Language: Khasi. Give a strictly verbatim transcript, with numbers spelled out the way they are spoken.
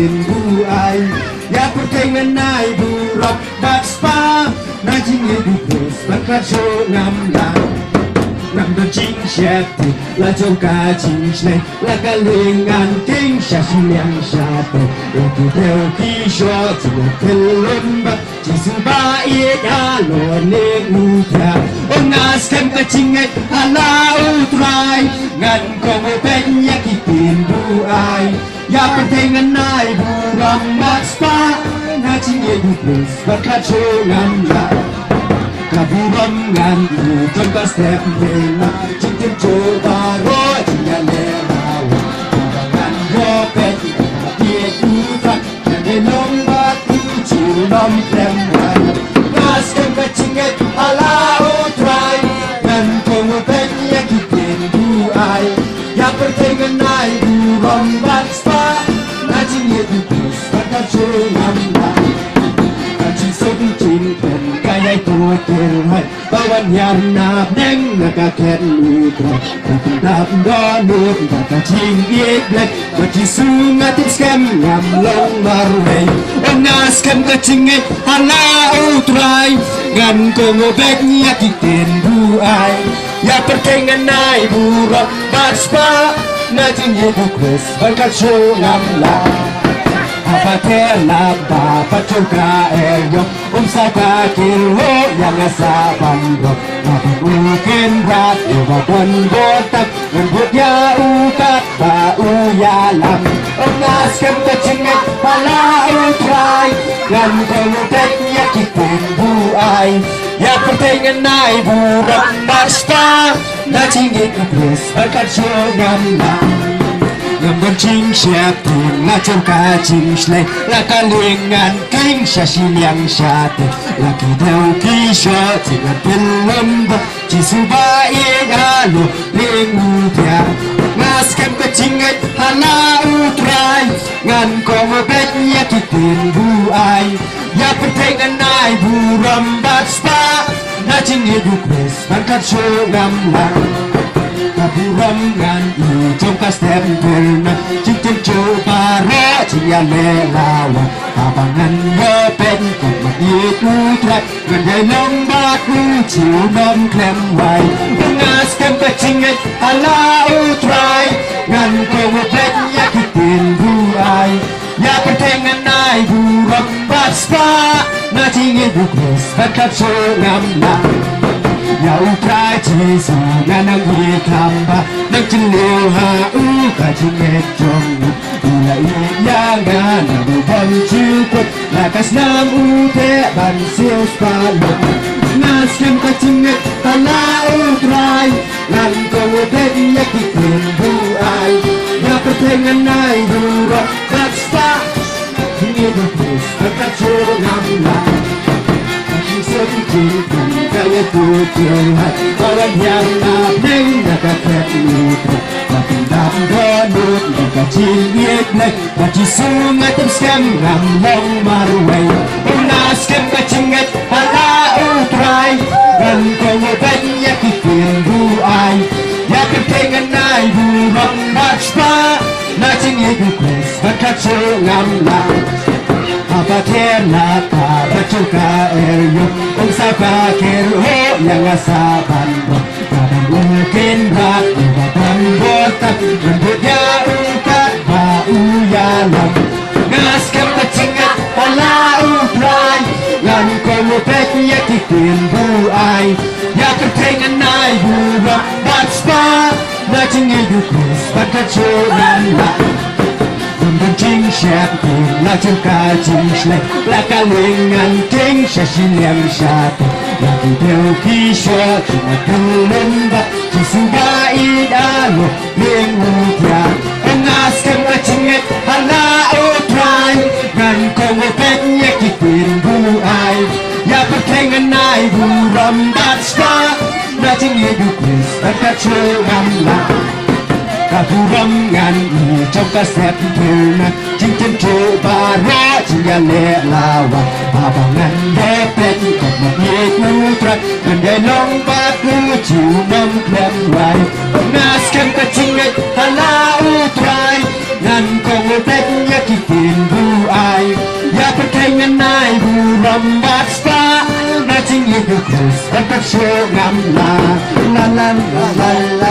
Buaid, ïa pyrthei ngan ai burom bad spah na jingïeit u Khrist ban khlad shuh ngam lah. Ngam don jingsheptieng la jong ka jingshlei, la ka lieng ngan tieng sha shiliang shatei. Ïa ki dei ki shong jingïatylli lem bad Jisu ba ïeit halor lieng u thiah. Oh nga skhem ka jingngeit ha la u Trai, ngan kohnguh beit ïa ki ktien buaid. Ïa pyrthei ngan ai burom bad spah na jingïeit u Khrist ban khlad shuh ngam lah. Ka burom ngan ïoh jong ka step mynta, jingtim jur baroh jingïaleh lawa. Ngan ïoh beit ïa ki ktien buaid. Ngan ïalong bad u Jisu ngam khlem wai. Nga skhem ka jingngeit ha la u Trai, ngan kohnguh beit ïa ki ktien buaid. Ïa pyrthei ngan ai burom bad spah na jingïeit u Khrist ban khlad shuh ngam lah. Ka jingsuk jingkmen ka ïai tuid kyrhai ba wan hiar na bneng na ka khet u Trai. Ka pyndap dohnud bad ka jingïeit Blei, bad Jisu nga tip skhem ngam long marwei. Oh nga skhem ka jingngeit ha la u Trai, ngan kohnguh beit ïa ki ktien buaid. Ïa pyrthei ngan ai burom bad spah na jingïeit u Khrist ban khlad shuh ngam lah. Haba ther lap ba pat jong ka eriong, um saw ka kyrhoh ïa nga sa ban rong. Nga ban u Kynrad uba don bor tam, ngan bud ïa u katba u ïalam. Oh nga skhem ka jingngeit ha la u Trai, ngan kohnguh beit ïa ki ktien buaid. Ïa pyrthei ngan ai burom bad spah na jingïeit u Khrist ban khlad shuh ngam lah. Ngam don jingsheptieng la jong ka jingshlei, la ka lieng ngan tieng sha shiliang shatei. La ki dei ki shong jingïatylli lem bad Jisu ba ïeit halor lieng u thiah. Nga skhem ka jingngeit ha la u Trai, ngan kohnguh beit ïa ki ktien buaid. Ïa pyrthei ngan ai burom bad spah na jingïeit u Khrist ban khlad shuh ngam lah. Ka burom ngan ïoh jong ka step mynta, jingtim jur baroh jingïaleh lawa. Haba ngan ïoh beit kum ba ïeit u Trai, ngan ïai long bad u Jisu ngam khlem wai. Nga skhem ka jingngeit ha la u Trai, ngan kohnguh beit ïa ki ktien buaid. Ïa pyrthei ngan ai burom bad spah na jingïeit u Khrist ban khlad shuh ngam lah. Ïa u Trai Jisu nga nang ïeit kham bha, nang jylliew ha u ka jingngeit jong u. U la ïeit ïa nga na u bym ju kut, la ka snam u theh ban siew spah lut. Nga skhem ka jingngeit ha la u Trai, ngan kohnguh beit ïa ki ktien buaid. Ïa pyrthei ngan ai burom bad spah, jingïeit u Khrist ban khlad shuh ngam lah. Ka jingsuk jingkmen ka ïai tuid kyrhai ba wan hiar na bneng na ka khet u Trai. Ka pyndap dohnud bad ka jingïeit Blei, bad Jisu nga tip skhem ngam long marwei. Oh nga skhem ka jingngeit ha la u Trai, ngan kohnguh beit ïa ki ktien buaid. Ïa pyrthei ngan ai burom bad spah na jingïeit u Khrist ban khlad shuh ngam lah. Haba ther lap ba pat jong ka eriong, um saw ka kyrhoh ïa nga sa ban rong. Nga ban u Kynrad uba don bor tam, ngan bud ïa u katba u ïalam. Nga skhem ka jingngeit ha la u Trai, ngan kohnguh beit ïa ki ktien buaid. Ïa pyrthei ngan ai burom bad spah na jingïeit u Khrist ban khlad shuh ngam lah. Ngam don jingsheptieng la jong ka jingshlei, la ka lieng ngan tieng sha shiliang shatei. Ïa ki dei ki shong jingïatylli lem bad Jisu ba ïeit halor lieng u thiah. Oh nga skhem ka jingngeit ha la u Trai, ngan kohnguh beit ïa ki ktien buaid. Ïa pyrthei ngan ai burom bad spah na jingïeit u Khrist ban khlad shuh ngam lah. Ka burom ngan ïoh jong ka step mynta, jingtim jur baroh jingïaleh lawa. Haba ngan ïoh beit kum ba ïeit u Trai, ngan ïai long bad u Jisu ngam khlem wai. Nga skhem ka jingngeit ha la u Trai, ngan kohnguh beit ïa ki ktien Bam bat spah na jingïeit u Khrist, bad ka shu ngam la, la, la, la, la, la.